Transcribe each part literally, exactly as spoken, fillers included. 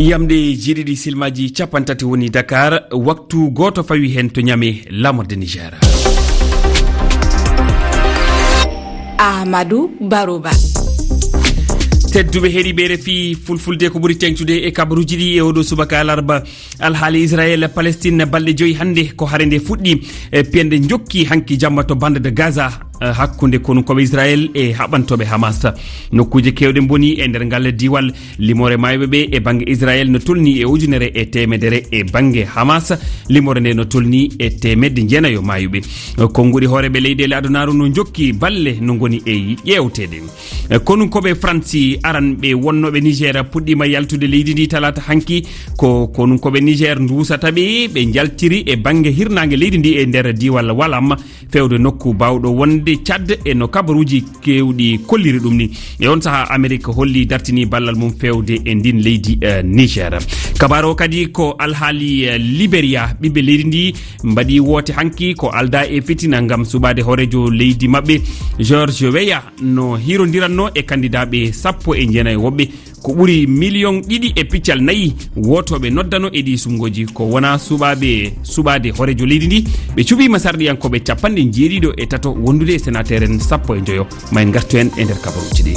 Yamde jeeɗiɗi silmaaji capanɗe tati woni Dakar, waktu gooto fawi heen to Niamey, laamorde Niger. Amadou Baroba. Tedduɓe heɗiiɓe R F I Fulfulde, ko ɓuri teeŋtude e kabaruuji ɗi e oɗo subaka alarba. Alhaali Israel Palestine balɗe joyi hannde ko hare nde fuɗɗi, e piyanɗe njokki hanki jamma to bande de Gaza, eh, hakkunde konunkooɓe Israel e haɓantooɓe Hamas. Nokkuuje keewɗe mboni e nder ngal diiwal. Limoore maayuɓe ɓe e bannge Israel no tolni e ujunere e teemedere, e bannge Hamas limoore nde no tolni e teemedde jeenayo maayuɓe. Konnguɗi hooreeɓe leyɗeele adunaaru no njokki balle no ngoni e ƴeewteede. Konunkooɓe Faransi aranɓe wonnooɓe Niger puɗɗiima yaltude leydi ndi talaata hanki. Ko konunkooɓe Niger nduusata ɓe, ɓe njaltiri e bannge hirnaange leydi ndi e nder diiwal Walam, feewde nokku baawɗo wonde Tchad e no kabaruuji keewɗi kolliri ɗum ni. E on sahaa, Amerik holli dartini ballal mum feewde e ndin leydi, eh, Niger. Kabaaru o kadi ko alhaali, eh, Liberia. Ɓiɓɓe leydi ndi mbaɗi woote hanki ko aldaa e fitina ngam suɓaade hooreejo leydi maɓɓe. George Weah no hirondiranno e kandidaaɓe sappo e jeenayo woɓɓe. Ko ɓuri miliyoŋ ɗiɗi e piccal nayi wotooɓe noddano e ɗi suɓngooji. Ko wona suɓaaɓe suɓaade hooreejo leydi ndi, ɓe cuɓiima sarɗiyankooɓe capanɗe jeeɗiɗo e tato wondude e senateer en sappo e njoyo. Ma en ngartu en e nder kabaruuji ɗi.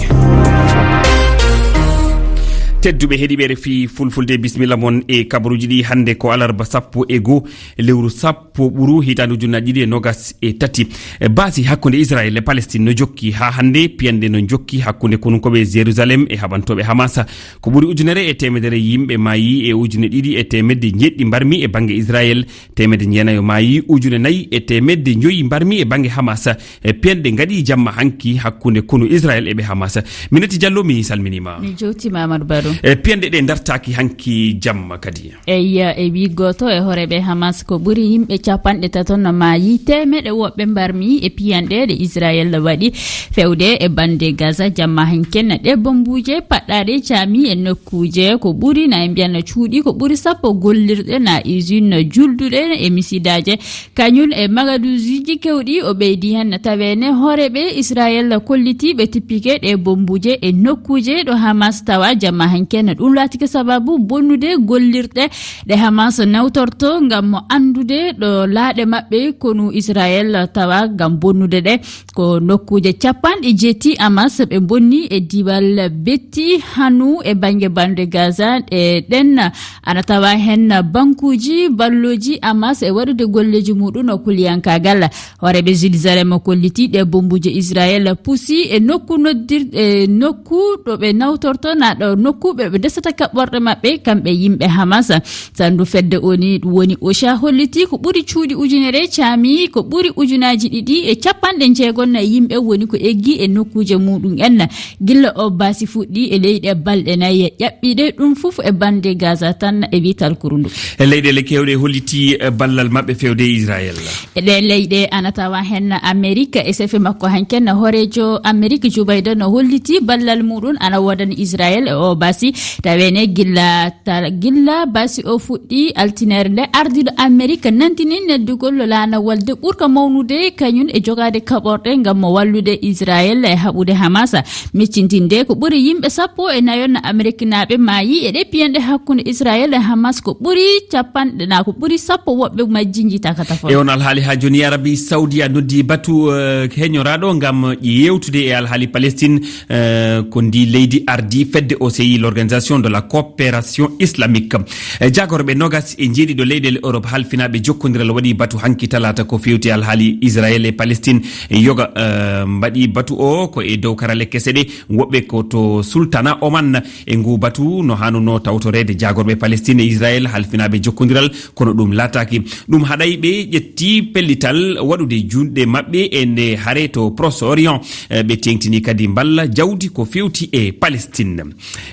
Tedduɓe heɗiiɓe R F I Fulfulde, bisimilla mon e kabaruuji ɗi. Hannde ko alarba sappo e goo lewru sappo ɓuru hitaande ujunnaji ɗiɗi e nogas e tati. E baasi hakkunde Israel e Palestine no jokki haa hannde. Piyanɗe no jokki hakkunde konunkooɓe Jerusalem e haɓantooɓe Hamas. Ko ɓuri ujunere e teemedere yimɓe maayi e ujune ɗiɗi e teemedde jeeɗiɗi mbarmi e bannge Israel. Teemedde jeenayo maayi, ujune nayi e teemedde joyi mbarmi e bannge Hamas. E piyanɗe ngaɗi jamma hanki hakkunde konu Israel e ɓe Hamas. Minati Diallo, mi salminiima. Mi jowtiima, Amadou Baro. E piyanɗe ɗe dartaaki hanki jamma kadi. Eyi, e wi gooto e hooreeɓe Hamas, ko ɓuri yimɓe capanɗe tato no maayi, teemeɗe woɓɓe mbarmi e piyanɗe ɗe Israel waɗi feewde e bande Gaza jamma hanki. Ɗe bombuuje paɗɗaaɗe caami e nokkuuje ko ɓuri, na e mbiyan cuuɗi ko ɓuri sappo gollirɗe, na usine julduɗe e misidaaje. Kañum e magaduusiiji keewɗi o ɓeydi heen, taweene hooreeɓe Israel kolliti ɓe tippike ɗe bombuuje e nokkuuje ɗo Hamas tawa jamma hanki. Ɗum laatike sababu bonnude gollirɗe ɗe Hamas nawtorto ngam mo anndude ɗo laaɗe maɓɓe konu Israel tawa ngam bonnude ɗe. Ko nokkuuje capanɗe jeeti Hamas ɓe bonni e diiwal Betti Hanu e bannge bande Gaza. Ɗe ɗen ana tawa heen bankuuji ballooji Hamas e waɗude golleeji muɗum kuliyankaagal. Hooreeɓe Jérusalem kolliti ɗe bombuuje Israel pusi e nokku noddir-, e nokku ɗo ɓe nawtorto, na ɗo nokku ɓe, ɓe ndesata kaɓɓorɗe maɓɓe, kamɓe yimɓe Hamas. Sandu fedde oni woni OSHA holliti ko ɓuri cuuɗi ujunere caami, ko ɓuri ujunaaji ɗiɗi e capanɗe jeegom na yimɓe woni ko eggi e nokkuuje muɗum en. Gilla o baasi fuɗɗi e leyɗe balɗe nayi ƴaɓɓiɗe, ɗum fof e bande Gaza tan e wital kurundu. E leyɗeele keewɗe holliti, eh, ballal maɓɓe feewde e Israel. E ɗe leyɗe ana tawa heen Amerik e sefe makko hanki. Hooreejo Amerik Joe Biden no holliti ballal muɗum ana woodani Israel e o baasi. Taweene gilla ta-, gilla baasi o fuɗɗi altinere nde, ardiiɗo Amerik nantini neddugol laanawal nde ɓurka mawnude kañum e jogaade kaɓorɗe ngam mo wallude Israel e haɓude Hamas. Miccintinde ko ɓuri yimɓe sappo e nayo na Ameriknaaɓe maayi e ɗe piyanɗe hakkunde Israel e Hamas, ko ɓuri capanɗe na ko ɓuri sappo woɓɓe majji njiitaaka tafon. E on alhaali haa jooni, Arabi Saudi a noddi batu, eh, heñoraaɗo ngam yewtude e alhaali Palestine, eh, ko ndi leydi ardi fedde O C I, l'Organisation de la Coopération Islamique. Eh, jaagorɓe nogas e jeeɗiɗo leyɗeele Europe halfinaaɓe jokkondiral waɗi batu hanki talaata ko fewti alhaali Israel e Palestine. Yoga, eh, mbaɗi batu o ko e dow karale kese ɗe, woɓɓe ko to Sultana Oman. E ngu batu no hanuno tawtoreede jaagorɓe Palestine e Israel halfinaaɓe jokkondiral, kono ɗum laataaki. Ɗum haɗay ɓe ƴetti pellital waɗude juuɗe maɓɓe e nde hare to Proche Orient. Eh, ɓe teeŋtini kadi mballa jawdi ko fewti e Palestine.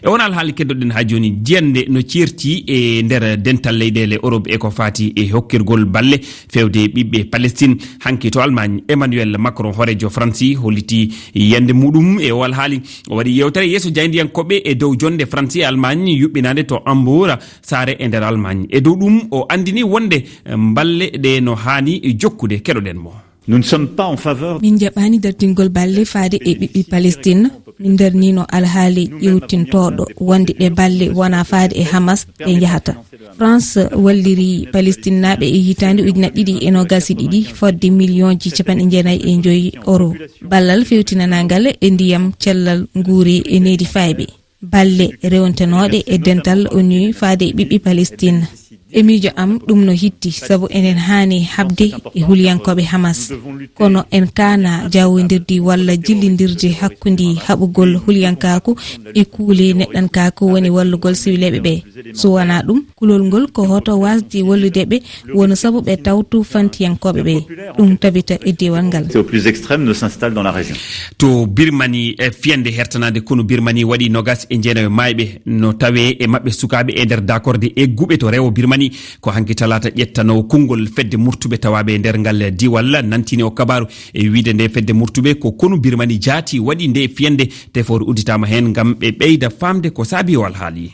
E on alhaali keddoɗen haa jooni, jiyannde no ceerti e nder dental leyɗeele Europe e ko faati e hokkirgol balle fewde ɓiɓɓe Palestine. Hanki to Allemagne, Emmanuel Macron, hooreejo Faransi, holliti yiyannde muɗum e o alhaali. O waɗi yewtere yeeso jaayndiyankooɓe e dow jonnde Faransi e Allemagne yuɓɓinaande to Hambourg, saare e nder Allemagne. E dow ɗum, o anndini wonde, eh, balle ɗe no haani jokkude. Keɗoɗen mo. Nous ne sommes pas en faveur. Min njaɓaani dartingol balle faade e ɓiɓɓe Palestine. Min darniino alhaali ƴeewtintooɗo wonde ɗe balle wonaa faade e Hamas ɗe njahata. France walliri Palestinnaaɓe e hitaande ujunnaji ɗiɗi e noogaas e ɗiɗi fodde miliyonji capanɗe jeenayi e joy euro. Ballal fewtinanangal e ndiyam, cellal, nguuri e needi fayɓe. Balle rewntanooɗe e dental O N U faade e ɓiɓɓe Palestine. E miijo am, ɗum no hitti, sabu enen haani haɓde e huliyankooɓe Hamas. Kono en kaana jawondirdi walla jillindirde hakkunde haɓugol huliyankaaku e kuule neɗɗankaaku, woni wallugol siwileeɓe ɓe. So wonaa ɗum, kulol ngol ko hoto waasde wallude ɓe, woni sabu ɓe tawtu fantiyankooɓe ɓe. Ɗum tabita e diiwal ngal. C'est au plus extrême, ne s'installe dans la région. To Birmanie, e fiyande hertanaade konu Birmanie waɗi noogaas e jeenayo maayɓe, no tawee e maɓɓe sukaaɓe e nder daakorde egguɓe to rewo Birmanie. Ko hanki talaata ƴettanoowo konngol fedde murtuɓe tawaaɓe e nder ngal diiwal nantini o kabaaru e wiyde nde fedde murtuɓe ko konu Birmanie jaati waɗi nde fiyande, tefoore udditaama heen ngam ɓe ɓeyda faamde ko saabi o alhaali.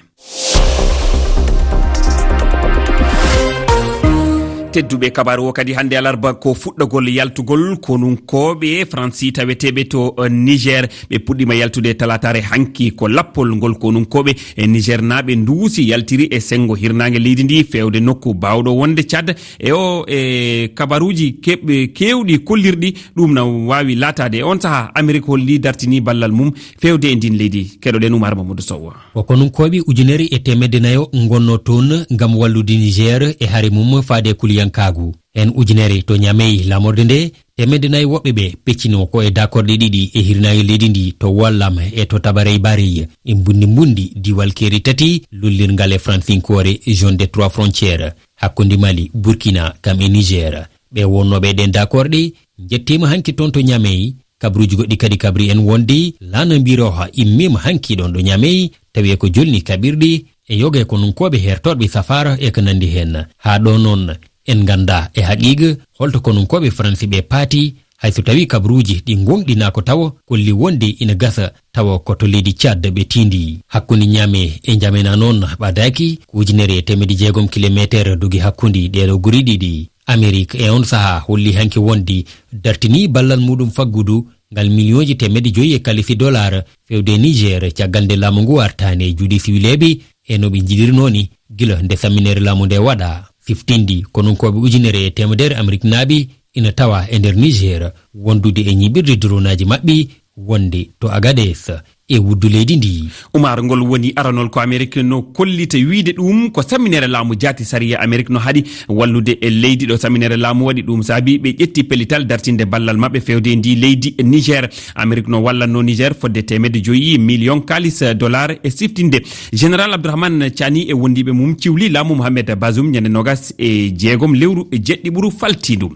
Tedduɓe, kabaaru o kadi hannde alarba ko fuɗɗagol yaltugol konunkooɓe Faransi taweteeɓe to, eh, Niger. Ɓe puɗɗiima yaltude talaataare hanki. Ko lappol ngol konunkooɓe, eh, Nigernaaɓe nduusi yaltiri e senngo hirnaange leydi ndi feewde nokku baawɗo wonde Tchad. E o, e kabaruuji keɓ-, keewɗi kollirɗi ɗum na waawi laataade. E on sahaa, Amerik holli dartini ballal mum feewde e ndin leydi. Keɗoɗen Umar Mamadou Sow. Ko konunkooɓe ujunere e teemedde nayo ngonnoo toon ngam wallude Niger e hare mum faade e kuliyankaagu. Heen ujunere to Niamey, laamorde nde, teemedde nayo woɓɓe ɓe peccinoo ko e daakorɗe ɗiɗi e hirnaange leydi ndi to Wallam e to Tabarey Barey. E mbunndi mbunndi diwal keeri tati lollirngal e fransinkoore Zone des Trois Frontières, hakkunde Mali, Burkina, kam e Niger. Ɓe wonnooɓe e ɗeen daakorɗe njettiima hanki toon to Niamey. Kabruuji goɗɗi kadi kabri en wonde laana mbirooha immiima hanki ɗoon ɗo Niamey, tawi ko jolni kaɓirɗe e yoga e konunkooɓe hertorɓe safaara e ko nanndi heen. Haa ɗo noon en nganndaa e haqiiqa holto konunkooɓe Faransi ɓe paati, hay so tawii kabruuji ɗi ngooŋɗinaako tawo kolli wonde ina gasa tawa ko to leydi Tchad ɓe tiindi. Hakkunde Niamey e N'Djamena noon ɓadaaki ko ujunere e teemedde jeegom kilomeeter dogi hakkunde ɗee ɗo guri ɗiɗi. Amerik e on sahaa holli hanki wonde dartinii ballal muɗum faggudu ngal miliyonji teemedde joyi e kalisi dolaar feewde Niger caggal nde laamu ngu artaani e juuɗe siwileeɓe e no ɓe njiɗirnoo ni gila nde samminere laamu nde waɗa. Siftindi konunkooɓe ujunere e teemedere Ameriknaaɓe ina tawa e nder Niger wondude e ñiɓirde dronaaji maɓɓe wonde to Agadez e wuddu leydi ndi. Umar, ngol woni aranol ko Amerik no kollita wiyde ɗum ko samminere laamu jaati sariya Amerik no haɗi wallude e leydi ɗo samminere laamu waɗi. Ɗum saabi ɓe ƴetti pellital dartinde ballal maɓɓe feewde e ndi leydi Niger. Amerik no wallanno Niger fodde teemedde joyi miliyon kalis dollar e siftinde. Général Abdourahmane Tiani e wondiiɓe mum ciwli laamu Mohamed Bazoum ñande noogas e jeegom lewru jeɗɗi ɓuru faltiindu.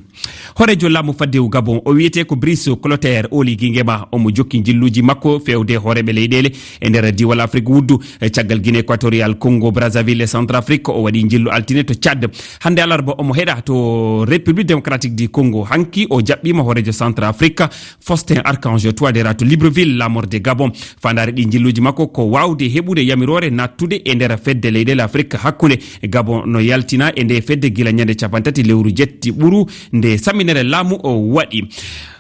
Hooreejo laamu faddewu Gabon, o wiyetee ko Brice Clotaire, ooli Guinguema. Omo jokki njilluuji makko feewde hooreeɓe leyɗeele e nder diiwal Afrik wuddu, e caggal Guinée Équatoriale, Congo Brazzaville e Centrafrique. O waɗi njillu altine to Tchad. Hannde alarba, omo heɗa to République Démocratique du Congo. Hanki, o jaɓɓiima hooreejo Centrafrique, Faustin Archange Touadéra to Libreville, laamorde Gabon. Faandaare ɗi njilluuji makko ko waawde heɓude yamiroore naattude e nder fedde leyɗeele Afrik hakkunde. Gabon no yaltina e nde fedde gila ñande capantati lewru jetti ɓuru nde samminere laamu o waɗi.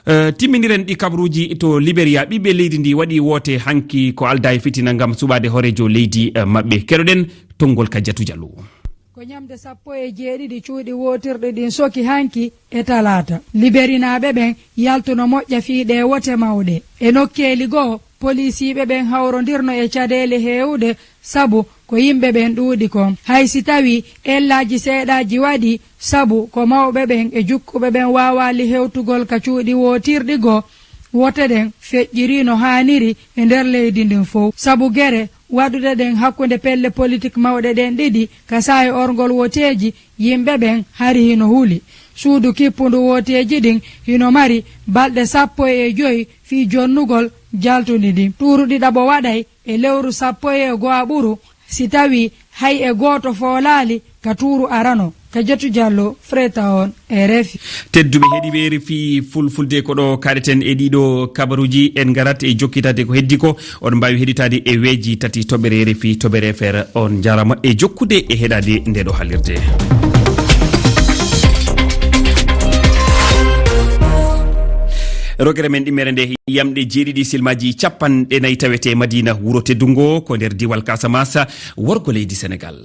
Eh, timmindiren ɗi kabaruuji to Liberia. Ɓiɓɓe leydi ndi waɗi woote hanki ko aldaa e fitina ngam suɓaade hooreejo leydi, eh, maɓɓe. Keɗoɗen tonngol ka Jatu Jallo. Ko ñamde sappo e jeeɗiɗi cuuɗi wootirɗi ɗin soki hanki e talaata. Liberinaaɓe ɓen yaltuno moƴƴa fii ɗee wote mawɗe. E nokkeeli goo, polisiiɓe ɓen hawrondirno e caɗeele heewuɗe sabu ko yimɓe ɓen ɗuuɗi kon. Hay si tawii ellaaji seeɗaaji waɗi sabu ko mawɓe ɓen e jukkuɓe ɓen waawaali hewtugol ka cuuɗi wootirɗi goo, wote ɗen feƴƴirii no haaniri e nder leydi ndin fow. Sabu gere waɗuɗe ɗen hakkunde pelle politik mawɗe ɗen ɗiɗi ka saa'i orngol woteeji, yimɓe ɓen hari hino huli. Suudu kippundu woteeji ɗin hino mari balɗe sappo e joy fii jonnugol jaltundi ndin. Tuuru ɗiɗaɓo waɗay e lewru sappo e go'aɓuru si tawii hay e gooto foolaali ka tuuru arano. Ka Jatu Jallo, Freta on, R F I. Tedduɓe heɗiiɓe R F I Fulfulde, ko ɗo kaɗeten e ɗiɗo kabaruuji. En ngarat e jokkitaade ko heddi ko. On mbaawi heɗitaade e weji tati toɓɓere R F I, toɓɓere F R. On njaaraama e jokkude e heɗaade nde ɗo halirde. Rogere men ɗimmere nde, yamɗe jeeɗiɗi silmaaji capanɗe nayi tawete Madina, wuro teddungo ko nder diwal Casamance, worgo leydi Senegal.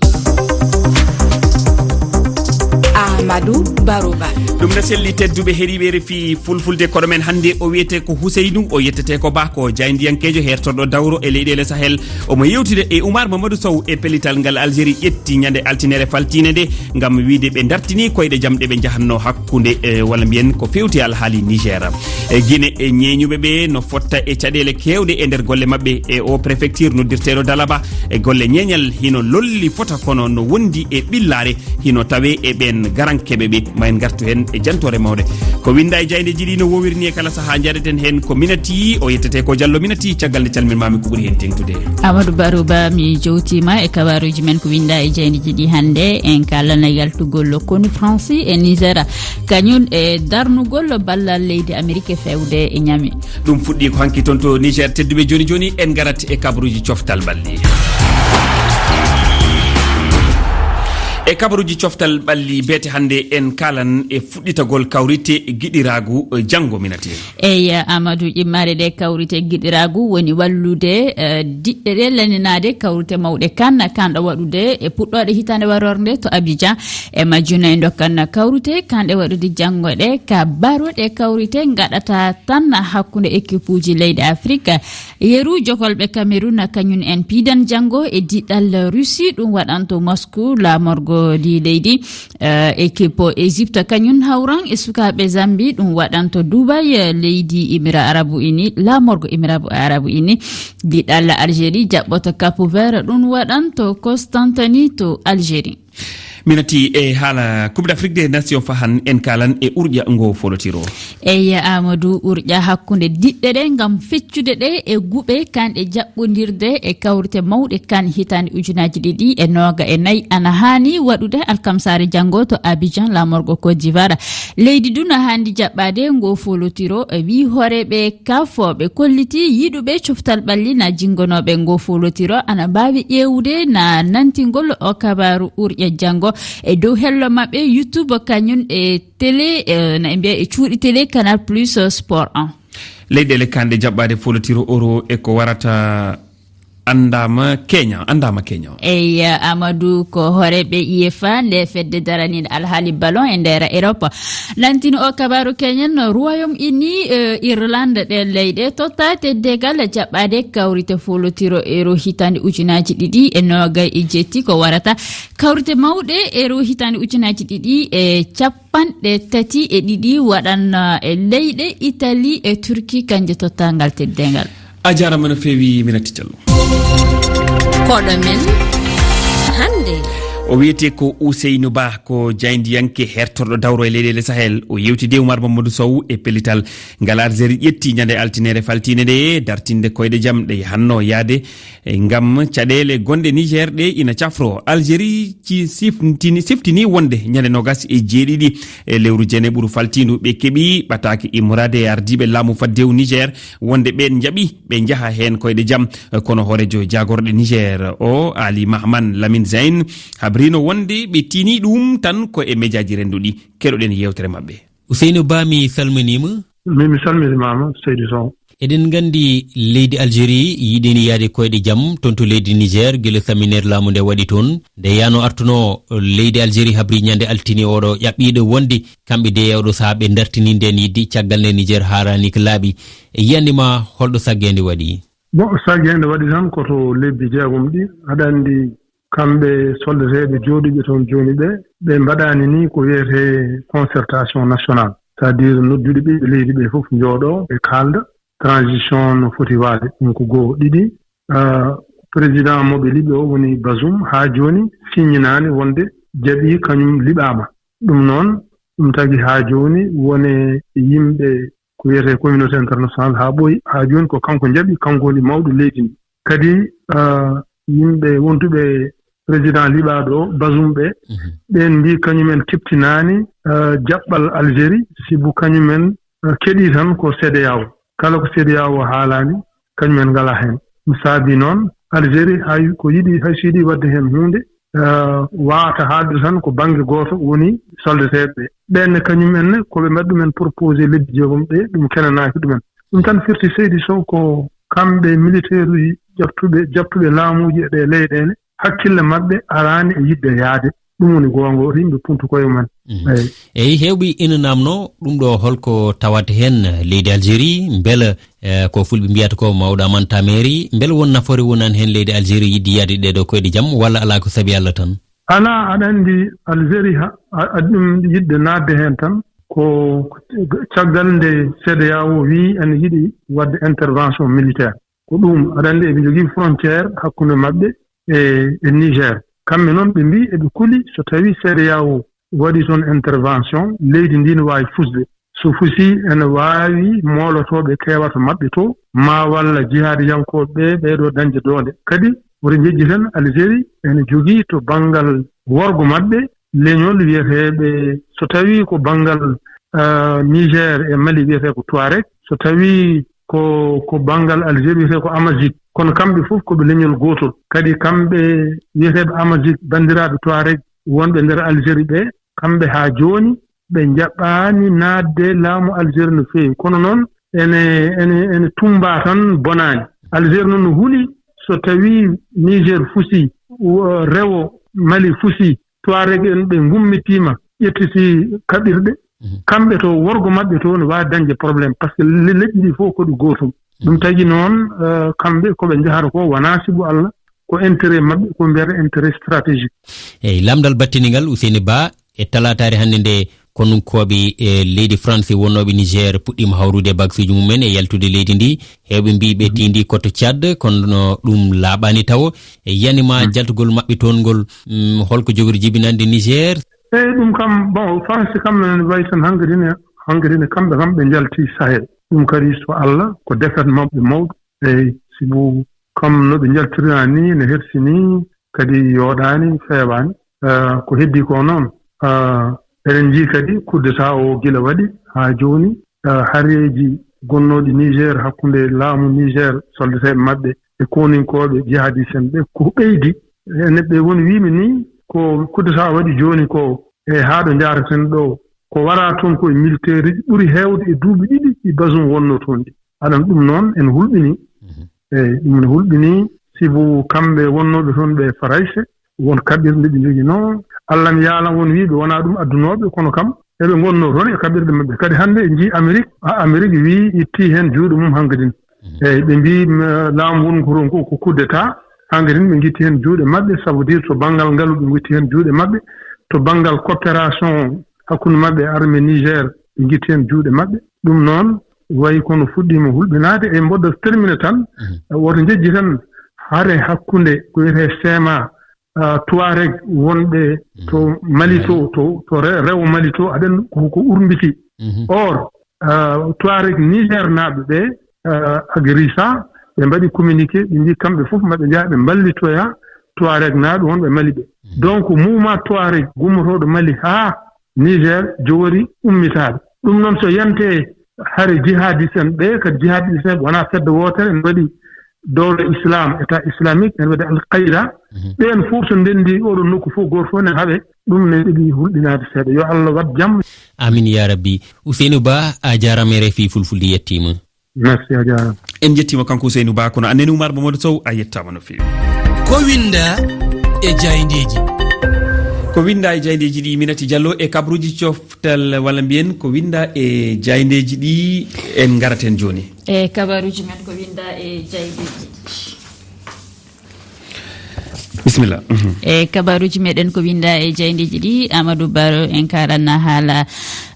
Amadou Baroba. Ɗum na selli, tedduɓe heɗiiɓe R F I Fulfulde, koɗo men hannde o wiyete ko Huseynu, o yettete ko Ba, ko jaayndiyankeejo heertorɗo dawro e leyɗeele Sahel. Omo yewtida e Oumar Mamadou Sow e pellital ngal Algérie ƴetti ñande altinere faltiinde nde, ngam wiyde ɓe dartini koyɗe jam ɗe ɓe njahatno hakkunde, e, walla mbiyen ko fewti alhaali Niger. E Guinée, e ñeeñuɓe ɓe no fotta e caɗeele keewɗe e nder golle maɓɓe e o préfecture noddirteeɗo Dalaba. E golle ñeeñal hino lolli fota, kono no wondi e ɓillaare hino tawe e ɓeen garankeɓe ɓe. Ma en ngartu heen e jantoore mawɗe. Ko winnda e jaayndeeji ɗi no wowirni e kala sahaa, njaɗeten heen ko Minati, o yettete ko Jallo Minati, caggal nde calmin maami ko ɓuri heen teŋtude. Amadou Baroba, mi jowtiima e kabaruuji men ko winnda e jaayndeeji ɗi hannde. En kaalana yaltugol konu France e Niger, kañum e darnugol ballal leydi Amerik e fewde e Niamey. Ɗum fuɗɗi ko hanki toon to Niger. Tedduɓe, jooni jooni en ngarat e kabaruuji coftal ɓalli. E kabaruuji coftal ɓalli beete hannde, en kaalan e fuɗɗitagol kawrite giɗiraagu, eh, janngo Minati. Eyi, Amadou, ƴimmaade ɗe kawrite giɗiraagu woni wallude, eh, diɗɗe ɗe laninaade kawrite mawɗe kan, kanɗo waɗude e puɗɗooɗe hitaande warorde to Abidjan. E majjum en ndokkan kawrite kanɗe waɗude janngo ɗe ka baro ɗe kawrite ngaɗata tan hakkunde ekipuuji leyɗe Afrika. Yeru jokolɓe Cameroun kañum en piidan janngo e diɗɗal Russie, ɗum waɗanto Moscou, laamorgo ndi leydi. Eh, équipe Égypte kañum hawran e sukaaɓe Zambie, ɗum waɗanto Dubai, eh, leydi Émirats Arabes Unis, laamorgo Émirats Arabes Unis. Diɗɗal Algérie jaɓɓoto Cap Vert, ɗum waɗanto Constantine to Algérie. Minati, e haala Coupe d'Afrique des Nations fahan, en kaalan e urƴa ngo folotiro. Eyi, Amadou, urƴa hakkunde diɗɗe ɗe ngam feccude ɗe e guɓe kanɗe jaɓɓondirde e kawrite mawɗe kan hitaande ujunaaji ɗiɗi e nooga e nayi ana haani waɗude alkamsaare janngo to Abidjan, laamorgo Côte d'Ivoire. Leydi du na haandi jaɓɓaade ngo folotiro, e wii hooreeɓe kafooɓe kolliti yiɗuɓe coftal ɓalli na jinngonooɓe ngo folotiro ana mbaawi ƴeewude na nantingol o kabaaru urƴa janngo e dow hello maɓɓe YouTube kañum e télé, eh, na e mbiya e cuuɗi télé Canal Plus, eh, Sport un. Leyɗeele kanɗe jaɓɓaade folotiro euro e ko warata anndaama keña, anndaama keña. Eyi, Amadou, ko hooreeɓe UEFA, nde fedde daraniiɗo alhaali ballon e nder Europe. Nantino o kabaaru keñen, Royaume Uni, eh, Irlande, ɗe leyɗe totta teddeegal jaɓɓaade kawrite folotiro euro hitaande ujunaaji ɗiɗi e noogay e jetti ko warata kawrite mawɗe euro hitaande ujunaaji ɗiɗi e cap- capanɗe tati e ɗiɗi waɗan, eh, e leyɗe Italie e Turquie, kanje tottangal teddeengal. A jaaraama no feewi, Minati Diallo. Koɗo men hannde. O wiyetee ko Ousseynou Ba, ko jaayndiyanke heertorɗo dawro e leyɗeele Sahel. O yewtidi e Oumar Mamadou Sow e pellital ngal Algérie ƴetti ñande altinere faltiinde nde, dartinde koyɗe jam ɗe yahanno yaade e ngam caɗeele gonɗe Niger ɗe ina cafro. Algérie ci siftini, siftini wonde ñande nogas e jeeɗiɗi e lewru jeneɓuru faltiindu ɓe keɓi ɓataake immorade e ardiiɓe laamu faddewu Niger wonde ɓeen njaɓi ɓe njaha heen koyɗe jam. Kono hooreejo jaagorɗe Niger o, Ali Mahman Lamine Zain, habrino wonde ɓe tini ɗum tan ko e mejaaji rennduɗi. Keɗoɗen yewtere maɓɓe. Ousseynou Ba, mi salminiima. Mi, mi salminimaama, Seydi Sow. Eɗen nganndi leydi Algérie yiɗini yaade koyɗe jam toon to leydi Niger, gila saminaire laamu nde waɗi toon. Nde yaano artuno, leydi Algérie habri ñande altine oɗo ƴaɓɓiiɗo wonde kamɓe de e oɗo sahaa ɓe dartini nden yiɗde caggal nde Niger haarani ko laaɓi. E yiyannde ma, holɗo saggeende waɗi? Bon, saggeende waɗi tan ko to lebbi jeegom ɗi. Aɗa anndi kamɓe soldateeɓe jooɗiiɓe toon jooni ɓe, ɓe mbaɗaani ni ko wiyetee concertation nationale, c'est-à-dire noddude ɓiɓɓe leydi ɓe fof njooɗoo ɓe kaalda. Transition no foti waade, ɗum ko goo. Ɗiɗi, ah, président mo ɓe liɓi o woni Bazoum, haa jooni siññinaani wonde jaɓii kañum liɓaama. Ɗum noon, ɗum tagi haa jooni wone yimɓe ko wiyetee communauté internationale haa ɓooyi, haa jooni ko kanko jaɓi, kanko woni mawɗo leydi ndi. Kadi, ah, yimɓe wontuɓe président liɓaaɗo o, Bazoum ɓe, Mhm. ɓeen mbii kañumen keɓtinaani, ah, jaɓɓal Algérie, sibu kañumen, ah, keɗii tan ko CEDEAO. Kala ko CEDEAO haalani, kañumen ngalaa heen. Ɗum saabii noon, Algérie hay ko yiɗi, hay so yiɗi waɗde heen huunde, eh, waawata haalde tan ko bannge gooto woni soldateeɓe ɓe. Ɓeen ne kañum en ne ko ɓe mbaɗi ɗumen proposé lebbi jeegom ɗe, ɗum kenanaaki ɗumen. Ɗum tan firti seydi Sow ko kamɓe militeeruuji ƴeftuɓe, ƴeftuɓe laamuuji e ɗe leyɗeele, hakkille maɓɓe araani e yiɗde yahde. Ɗum woni goonga, woto yimɓe puntu koye mumen. Mhm. Eyi. Eyi, heewɓe ina naamno ɗum ɗo, holko tawata heen leydi Algérie? Mbela, eh, ko fulɓe mbiyata ko mawɗo amantameeri, mbela won nafoore wonani heen leydi Algérie yiɗde yahde ɗee ɗo koyɗe jam, walla alaa ko sabi Allah tan? Alaa, aɗa anndi Algérie ha, a, a, ɗum yiɗde naatde heen tan ko caggal nde C E D E A O wii ene yiɗi waɗde intervention militaire. Ko ɗum, aɗa anndi eɓe njogii frontière hakkunde maɓɓe e, e Niger. Kamɓe noon ɓe mbii eɓe kuli so tawii C E D E A O waɗi toon intervention, leydi ndi no waawi fusde. So fusii, ene waawi moolotooɓe keewata maɓɓe to, maa walla jihaadiyankooɓe ɓee, ɓee ɗo dañde doole. Kadi, woto njejjiten Algérie ene jogii to banngal worgo maɓɓe leñol wiyeteeɓe, so tawii ko banngal, eh, Niger e Mali wiyetee ko Touareg, so tawii ko, ko banngal Algérie wiyetee ko Amazigh. Kono kamɓe fof ko ɓe leñol gootol. Kadi kamɓe wiyeteeɓe Amazigh, banndiraaɓe Touareg wonɓe nder Algérie ɓee, kamɓe haa jooni ɓe njaɓaani naatde laamu Algérie no feewi. Kono noon ene, ene, ene tummbaa tan bonaani. Algérie noon no huli so tawii Niger fusii, wo-, rewo Mali fusii, Touareg en ɓe ngummitiima, ƴettiti kaɓirɗe. Mhm. Kamɓe to worgo maɓɓe to no waawi dañde problème, par ce que le-, leƴƴi ɗi fof ko ɗi gootum. Ɗum tagi noon, eh, kamɓe ko ɓe njahata ko wonaa sibu Allah, ko intérêt maɓɓe, ko mbiyata intérêt stratégique. Eyi, lamndal battini ngal, Ousseynou Ba, e talaataare hannde nde, konunkooɓe e leydi France wonnooɓe Niger puɗɗiima hawrude e bagasuuji mumen e yaltude leydi ndi. Heewɓe mbii ɓe tiindii ko to Tchad, kono no ɗum laaɓaani tawo. E yanima jaltugol maɓɓe toon ngol, mm, holko jogori jibinande Niger? Eyi, ɗum kam, bon, France kam ene wayi tan hankadi ne, hankadi ne kamɓe kam ɓe njalti Sahel. Ɗum kadi so Allah ko défaite maɓɓe mawɗo. Eyi, sibu kam no ɓe njaltirina ni, ne hersini, kadi yooɗaani, feewaani. Eh, ko heddii ko noon, eh, eɗen njii kadi coup d'État o gila waɗi haa jooni, eh, hareeji gonnooɗi Niger hakkunde laamu Niger, soldateeɓe maɓɓe e koninkooɓe jihadiste en ɓe, ko ɓeydi. E neɗɗo woni wiimi ni, ko coup d'État waɗi jooni ko, e haa ɗo njaaraten ɗo, ko wara toon ko e militeeruji ɓuri heewde e duuɓi ɗiɗi ɗi Bazoum wonnoo toon ɗi. Aɗan ɗum noon ene hulɓini. Mhm. Eyi, ɗum ne hulɓini, sibu kamɓe wonnooɓe toon ɓe Farayse, won kaɓirɗe ɓe njoginoo. Allah mi yaalan won wiiɓe wonaa ɗum addunooɓe, kono kam eɓe ngonnoo toon e kaɓirɗe maɓɓe. Kadi hannde en njii Amerik, a, Amerik wii itti heen juuɗe mum hankadin. Mhm. Eyi, ɓe mbii, m-, laamu won ko toon ko, ko coup d'État, hankadin ɓe ngitti heen juuɗe maɓɓe, ça veut dire to banngal ngalu ɓe ngitti heen juuɗe maɓɓe, to banngal coopération hakkunde maɓɓe e armée Niger, ɓe ngitti heen juuɗe maɓɓe. Ɗum noon, wayi kono fuɗɗiima hulɓinaade, e mboɗo termine tan, mhm, woto njejji tan hare hakkunde ko wiyetee C M A, ah, Touareg wonɓe to, mhm, Mali to, Mali, to, to re-, rewo Mali to, aɗen ko, ko urmbiti. Mhm. Or, ah, Touareg Niger naaɓe ɓe, ah, agrisa, ɓe mbaɗi communiqué, ɓe mbii kamɓe fof maɓe njaha ɓe mballitoya Touareg naaɓe wonɓe Mali ɓe. Mhm. Donc, mouvement Touareg gummotooɗo Mali haa Niger jowori ummitaade. Ɗum noon so yante hare jihadiste en ɓe, kadi jihadiste en wonaa fedde wootere, en mbaɗi dowla Islam, État islamique, en mbaɗi Al Qaïda. Mhm. Ɓeen fof so ndenndi oɗo nokku fof gooto fof ne haɓe, ɗum ne ɗiɗi hulɓinaade seeɗa. Yo Allah waɗ jam. Amin ya Rabbi. Ousseynou Ba, a jaaraama, R F I Fulfulde yettiima. Merci, a jaaraama. En njettiima kanko Ousseynou Ba, kono Anene Oumar Mamadou Sow, a yettaama no feewi. Ko winnda e jaayndeeji. Ko winnda e jaayndeeji ɗi, Minati Diallo, e kabaruuji coftal, walla mbiyen ko winnda e jaayndeeji ɗi en ngaraten jooni. E kabaruuji men ko winnda e jaayndeeji ɗi. Bisimilla. Mhm. E kabaruuji meɗen ko winnda e jaayndeeji ɗi, Amadou Baro en karanna haala,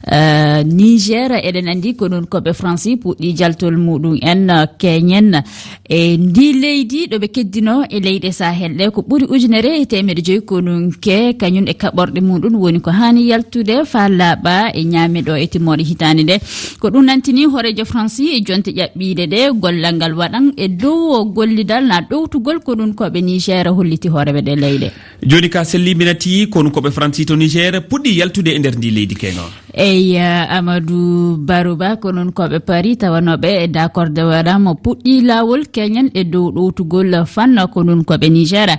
eh, Niger. Eɗen anndi ko ɗum ko ɓe Fransi puɗɗi jaltol muɗum en, eh, keñen. E ndi leydi ɗo ɓe keddino e leyɗe Sahel ɗe ko ɓuri ujunere e teemedde joyi konunke, kañum e kaɓorɗe muɗum woni ko haani yaltude faa laaɓa e ñaame ɗo e timmoode hitaande nde. Ko ɗum nantini hooreejo Fransi e jonte ƴaɓɓiiɗe ɗe gollal ngal waɗan e dow gollidal na ɗowtugol ko ɗum ko ɓe Niger holliti hooreeɓe ɗe leyɗe. Jooni ka selli Minati, ko ɗum ko ɓe Fransi to Niger puɗɗi yaltude e nder ndi leydi keno. Eyi, Amadou Barouba, ko noon ko ɓe Paris tawanooɓe e dakorde waɗaama puɗɗii laawol keñen e dow ɗowtugol fanna ko noon ko ɓe Niger.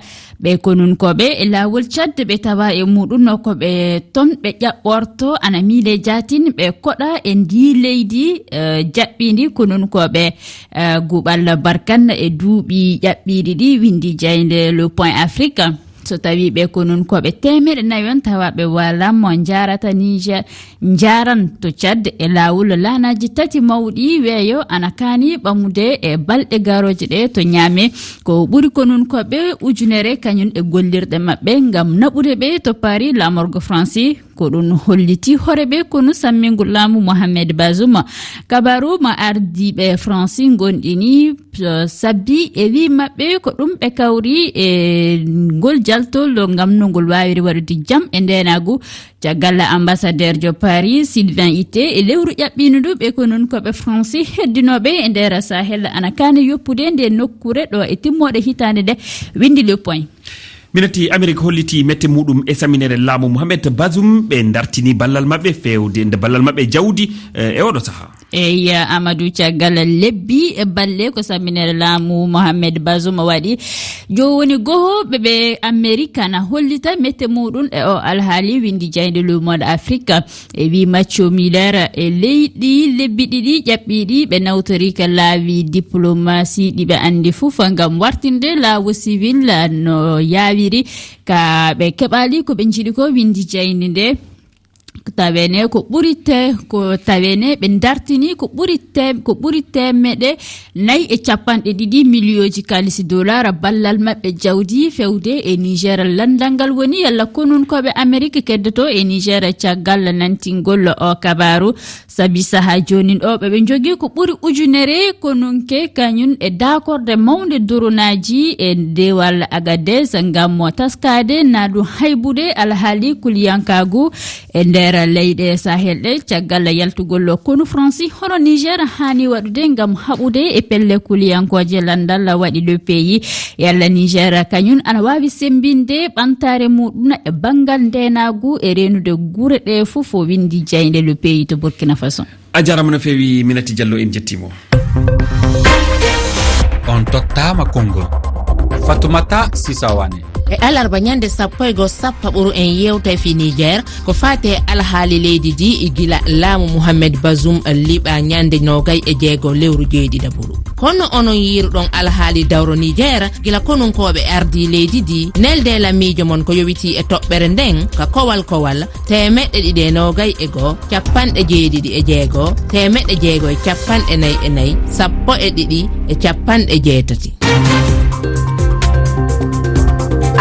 Ɓe ko noon ko ɓe e laawol Tchad ɓe tawa e muɗum no ko ɓe toon ɓe ƴaɓɓorto ana miile jaatin ɓe koɗa e ndi leydi, eh, jaɓɓindi ko noon ko ɓe, eh, guɓal barkan e duuɓi ƴaɓɓiiɗi ɗi, windi jaynde Le Point Afrique. So tawii ɓe ko noon ko ɓe teemeɗe nayon tawa ɓe wala mo njaarata Niger, njaaran to Tchad e laawol laanaaji tati mawɗi weeyo ana kaani ɓamude e balɗe garooje ɗe to Niamey. Ko ɓuri ko noon ko ɓe ujunere kañum e gollirɗe maɓɓe ngam naɓude ɓe to Paris, laamorgo Fransi. Ko ɗum holliti hoore ɓe konu sammingol laamu Mohamed Bazoum. Kabaru ma ardiiɓe Fransi ngonɗini, eh, sabbi e wi maɓɓe ko ɗum ɓe kawri e ngol jaltol ngam no ngol waawiri waɗude jam e ndeenaagu. Caggal ambassadeur jo Paris, Sylvain Ité, e lewru ƴaɓɓiindu ndu ɓe ko noon ko ɓe Fransi heddinooɓe e nder Sahel ana kaani yoppude nde nokkuure ɗo e timmooɗe hitaande nde, windi Le Point. Minati Amerik holliti mette muɗum e saminere laamu Mohamed Bazoum, ɓe dartini ballal maɓɓe feewde nde ballal maɓɓe jawdi, eh, e oɗo saha. Eyi, Amadou, caggal lebbi e balle ko saminere laamu Mohamed Bazoum waɗi, jooni woni goho ɓe ɓe Amerik ana hollita mette muɗum e o alhaali, windi jaynde Le Monde Afrique. E wi Macho Miller, e leydi lebbi ɗiɗi ƴaɓɓiiɗi ɓe nawtori ka laawi diplomasi ɗi ɓe anndi fof ngam wartinde laawo civil no yaawiri ka ɓe keɓaali ko ɓe njiɗi ko, windi jayndi nde. Tawene ko ɓuri te-, ko tawene ɓe dartini ko ɓuri te-, ko ɓuri temeɗe nayi e capanɗe ɗiɗi miliyooji kaalisi dolar ballal maɓɓe jawdi fewde e Niger. Landal ngal woni yalla konunkoɓe Amerik keddoto e Niger caggal nantingol o kabaru. Sabi saha jonin o ɓe ɓe jogi ko ɓuri ujunere konunke kañum e dakorde mawnde doronaaji e dewal Agadez ngam mo taskade na ɗum haybude alhaali kuliyankagu e nder leyɗe Sahel ɗe, caggal yaltugol konu Fransi hono Niger haani waɗude ngam haɓude e pelle kuliyankooje landal waɗi le pays. Yalla Niger kañum ana waawi sembinde ɓamtaare muɗum e banngal ndeenaagu e reenude gure ɗe fof, o windi jaynde le pays to Burkina Faso. A jarama no feewi, Minati Diallo, en jettimo. On tottama konngol. Fatoumata Sisa Wane. E alarba ñande sappo e goo sappaɓuru en yewta e fii Niger, ko faati e alhaali leydi ndi e gila laamu Mohamed Bazoum liɓa ñande nogay e jeego lewru jeeɗiɗaɓuru. Kono onon yiiruɗon alhaali dawro Niger, gila konunkooɓe ardii leydi ndi, nelde lamiijo mon ko yowiti e toɓɓere nden, ka kowal kowal, teemeɗɗe ɗiɗi e nogay e goo, capanɗe jeeɗiɗi e jeego, teemeɗɗe jeego e capanɗe nayi e nayi, sappo e ɗiɗi e capanɗe jeetati.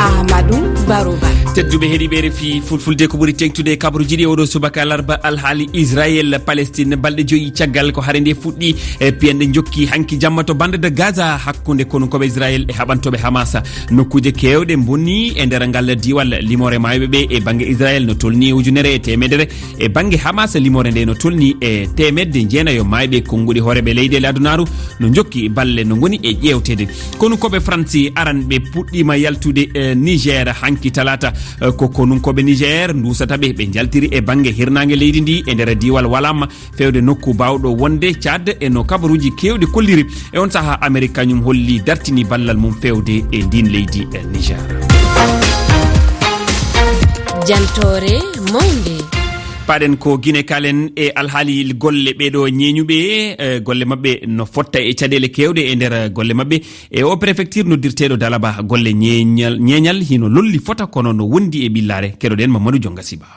Ahmadou Barouba. Tedduɓe heɗiiɓe R F I Fulfulde, ko ɓuri teŋtude e kabaruuji ɗi oɗo subaka alarba, alhaali Israel, Palestine, balɗe joyi caggal ko hare nde fuɗɗi, e piyanɗe jokki hanki jamma to bande de Gaza hakkunde konunkoɓe Israel e haɓantooɓe Hamas. Nokkuuje keewɗe mbonni e nder ngal diiwal. Limoore maayɓe ɓe e bannge Israel no tolni e ujunere e teemedere, e bannge Hamas limoore nde no tolni e teemedde jeenayo maayɓe. Konnguɗi hooreeɓe leyɗeele adunaaru no njokki balle no ngoni e ƴeewteede. Kono ko ɓe Faransi aran ɓe puɗɗiima yaltude, eh, Niger hanki talaata. Eh, ko konunkooɓe Niger nduusata ɓe, ɓe njaltiri e bannge hirnaange leydi ndi e nder diiwal Walam, feewde nokku baawɗo wonde Tchad e no kabaruuji keewɗi kolliri. E on saha, Amerik kañum holli dartini ballal mum feewde e ndin leydi, e Niger. Jantoore mawnde. Paɗen ko Gine kalen e alhaali golle ɓeeɗo ñeeñuɓe, e golle maɓɓe no fotta e caɗeele keewɗe e nder golle maɓɓe. E o prefecture noddirteeɗo Dalaba, golle ñeeñal, ñeeñal hino lolli fota kono no wondi e ɓillaare. Keɗoɗen Mamadou Jonga Siba.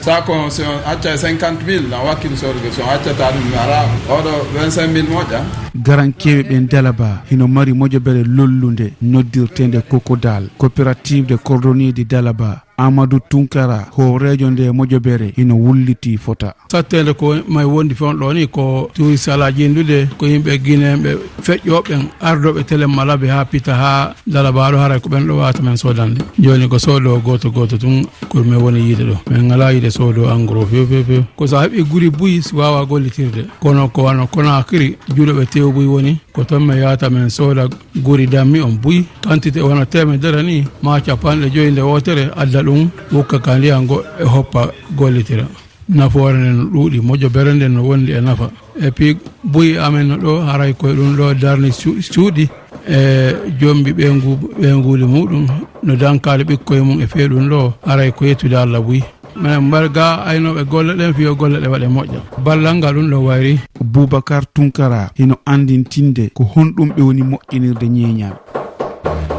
Ça, qu'on se acca cinquante mille, na wakkil sorgue, so accata ɗum ara. Oɗo vingt-cinq mille moƴƴa. Garankeeɓe ɓen Dalaba hino mari mojobere lollunde noddirteende Kokodal, Coopérative de Cordonniers de Dalaba. Amadou Tunkara, hooreejo nde mojobere, hino wulliti fota. Satteende ko may wondi fon ɗo ni ko touriste alaa jinndude, ko yimɓe Guinéen ɓe feƴƴooɓe ɓen ardooɓe telen malaɓe haa pita haa Dalaba ɗo, haray ko ɓen ɗo waawata men soodande. Jooni ko soodo gooto gooto tun ko men woni yiide ɗo. Men alaa yiide soodo en gros few, few, few. Ko so a heɓi guri buy si waawa gollitirde. Kono ko wano Conakry, juulooɓe tew buy woni, ko ton men yahata men sooda guri dammi on buy. Quantité wano teemedere ni, maa capanɗe joyi nde wootere, adda Ɗum wukka ka ndiyan go e hoppa gollitira. Nafoore nden no ɗuuɗi, moƴƴo bere nden no wondi e nafa. E puis buy amen no ɗo, haray koye ɗum ɗo darni cu-, cuuɗi e jombi ɓeyngu-, ɓeynguuli muɗum, no dankaali ɓikkoye mum e fee ɗum ɗo, haray ko yettude Alla buy. Minen mbar ga aynooɓe golle ɗen, fiyo golle ɗe waɗe moƴƴa. Ballal ngal ɗum ɗo wayri. Boubacar Tunkara hino anndintinde ko honɗum ɓe woni moƴƴinirde ñeeñal.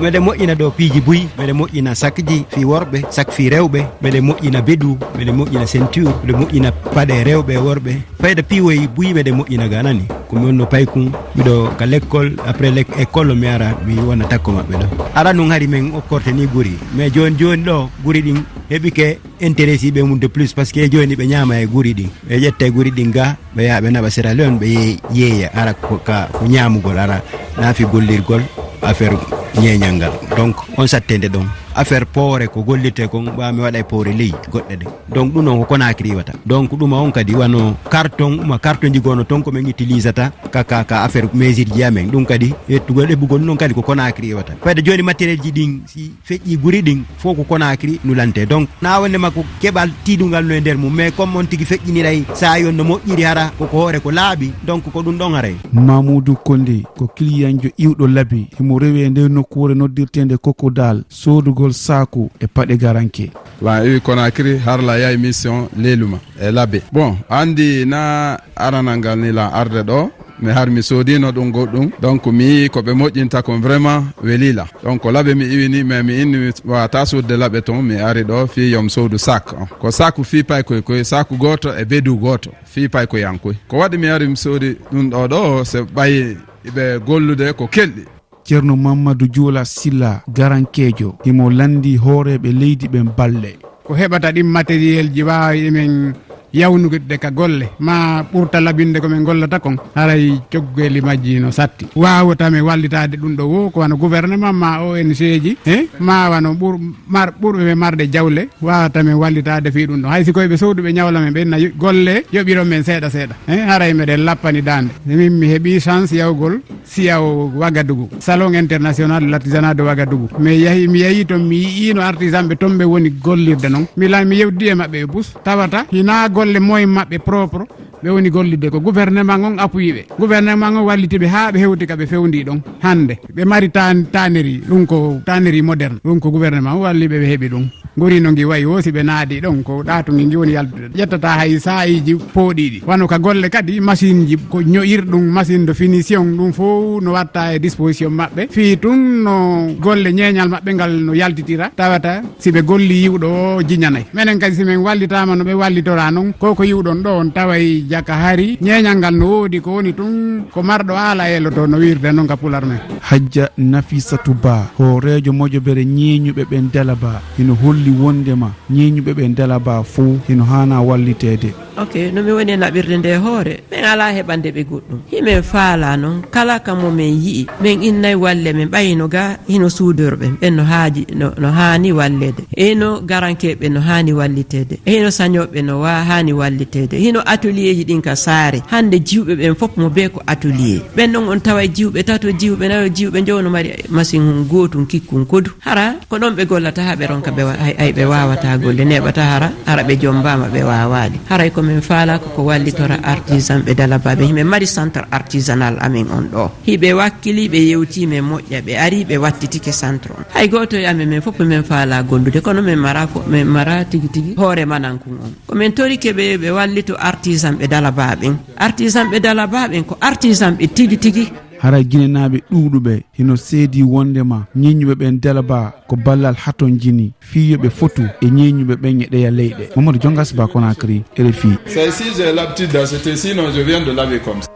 Meɗe moƴƴina ɗo piiji buy, meɗe moƴƴina sakji fii worɓe, sak fii rewɓe, meɗe moƴƴina bedu, meɗe moƴƴina ceinture, meɗe moƴƴina paɗe rewɓe e worɓe. Fayda piiwoy buy meɗe moƴƴina ga nani. Ko mi wonno paykun, miɗo ka lekkol, après lek-, école mi ara, mi wona takko maɓɓe ɗo. Ara nun hari men okkorte ni guri. Mais jooni jooni ɗo, guri ɗin heɓike intéressé ɓe mum de plus, parce que jooni ɓe ñaama e guri ɗin, ɓe ƴetta e guri ɗin ga, ɓe yaha ɓe naɓa Sierra Leone, ɓe ye-, yeeya, ara ko ka, ko ñaamugol, ara naafi gollirgol affaire ñeeñal ngal. Donc, on sattende ɗon. Affaire poore ko gollirte kon, ɓa mi waɗa e poore ley goɗɗe ɗe. Donc, ɗum on ko Conakry iwata. Donc, ɗum on kadi wano carton, uma carton ji gono ton ko men utilisata ka, ka, ka affaire mesure ji amen. Ɗum kadi, ƴettugol, eɓɓugol non kadi ko Conakry iwata. Fayda jooni matériel ji ɗin, si feƴƴi guri ɗin, fof ko Conakry nulante. Donc, na wonde makko keɓal tiiɗungal no e nder mum, mais comme on tigi feƴƴiniray, saa'i on no moƴƴiri hara, ko ko hoore ko laaɓi, donc ko ɗum ɗon haray. Mamoudou Kondé ko kiliyanjo iwɗo Labe, himo rewe e nder nokkuure noddirteende Kokodal, soodugol saaku e paɗe garanke. La iwi Conakry, har la yaay mission leluma e Labe. Bon, andi na aranal ngal ni la arde ɗo, mi har mi soodino ɗum goɗɗum. Donc, mi yii ko ɓe moƴƴinta kon vraiment weli la. Donc, ko Labe mi iwi ni, mais mi inni mi wata suudude Labe ton, mi ari ɗo fii yo mi soodu sac on. Ko sac fii pay koy koy, sac gooto e bedu gooto, fii pay koy an koy. Ko waɗi mi ari mi soodi ɗum ɗo ɗo, se ɓay ɓe gollude ko kelɗi. Ceerno Mamadou Joola Silla, garankeejo, himo lanndii hooreeɓe leydi ɓen balle. Ko heɓata ɗin matériel ji waawi men yawnude ka golle, ma ɓurta labinde ko men gollata kon, haray coggeeli majji no satti. Waawata men wallitaade ɗum ɗo wo, ko wano gouvernement ma O N G ji, eh, ma wano ɓur-, mar-, ɓurɓe men marde jawle, waawata men wallitaade fii ɗum ɗo. Hay si koye ɓe sooduɓe ñawla men ɓen na yo-, golle yoɓiron men seeɗa seeɗa. Eh, haray meɗen lappani daande. Min mi heɓi chance yawgol siya o Ouagadougou, Salon International de l'Artisanat de Ouagadougou. Mi yahi, mi yahi ton, mi yi'ino artisan ɓe ton ɓe woni gollirde non. Mi la-, mi yewdi e maɓɓe e bus, tawata hina golle moyen maɓɓe propre ɓe woni gollirde, ko gouvernement on appuyi ɓe. Gouvernement on walliti ɓe haa ɓe hewti ka ɓe fewndi ɗon. Hande ɓe mari tan-, tannerie, ɗum ko tannerie moderne, ɗum ko gouvernement on walli ɓe, ɓe heɓi ɗum. Nguri no ngi wayi wo, si ɓe naadi ɗon, ko ɗaatu ngi ngi woni yaltude. Ƴettata hay saa'iiji pooɗiiɗi. Wano ka golle kadi, machine ji ko ño'irɗum, machine de finition, ɗum fof no watta e disposition maɓɓe. Fii tun no golle ñeeñal maɓɓe ngal no yaltitira, tawata si ɓe golli yiwɗo o jiñanay. Menen kadi si men wallitaama no ɓe wallitora non, ko ko yiwɗon ɗo on taway jaka hari, ñeeñal ngal no woodi ko woni tun, ko marɗo aala eeloto no wiirde non ka pular men. Hajja Nafisatu Ba, hooreejo mojobere ñeeñuɓe ɓen Dalaba, hino holli wondema ñeeñuɓe ɓen Dalaba fow hino haana walliteede. Ok, no mi woni e naɓirde nde hoore, men alaa heɓande ɓe goɗɗum. Himen faalaa non, kala ka mo men yi'i, men innay walle men ɓay hino ga, hino suudorɓe, ɓen no haaji, no, no haani walleede. E hino garankeeɓe no haani walliteede. E hino sañooɓe no waa haani walliteede. Hino atelier ji ɗin ka saare. Hande jiwɓe ɓen fof mo bee ko atelier. Ɓen non on taway jiwɓe tato, jiwɓe nayo, jiwɓe njowo no mari machine hun gootun kikkun kodu. Hara ko ɗon ɓe gollata haa ɓe ronka ɓe wa-, ay, ay ɓe waawata golle, neeɓata hara, hara ɓe jombaama ɓe waawaali. Haray ko min faala ko ko wallitora artisan ɓe Dalaba ɓe. Hiɓe mari centre artisanal amin on ɗo. Hiɓe wakkili, ɓe yewti, men moƴƴa, ɓe ari, ɓe wattitike centre on. Hay gooto e amin, men fof men faala gollude, kono men mara ko, men mara tigi tigi hoore manankun on. Ko men torike ɓe, ɓe wallito artisan ɓe Dalaba ɓen. Artisan ɓe Dalaba ɓen ko artisan ɓe tigi tigi. Haray ginenaaɓe ɗuuɗuɓe hino seedi wondema ñeeñuɓe ɓen Dalaba ko ballal hatonjini fii yo ɓe fotu e ñeeñuɓe ɓen e ɗeya leyɗe. Mamadou Jongas Ba, Conakry, R F I. C'est ici, j'ai l'habitude d'acheter, sinon je viens de laver comme ça.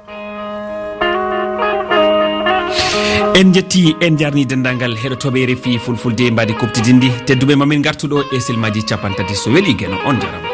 En njetti, en jarni denndaangal heɗotooɓe R F I Fulfulde mbaadi kuɓtidinndi. Tedduɓe, mamin ngartu ɗo e silmaji cappanɗe tati, so weli geno, on jarama.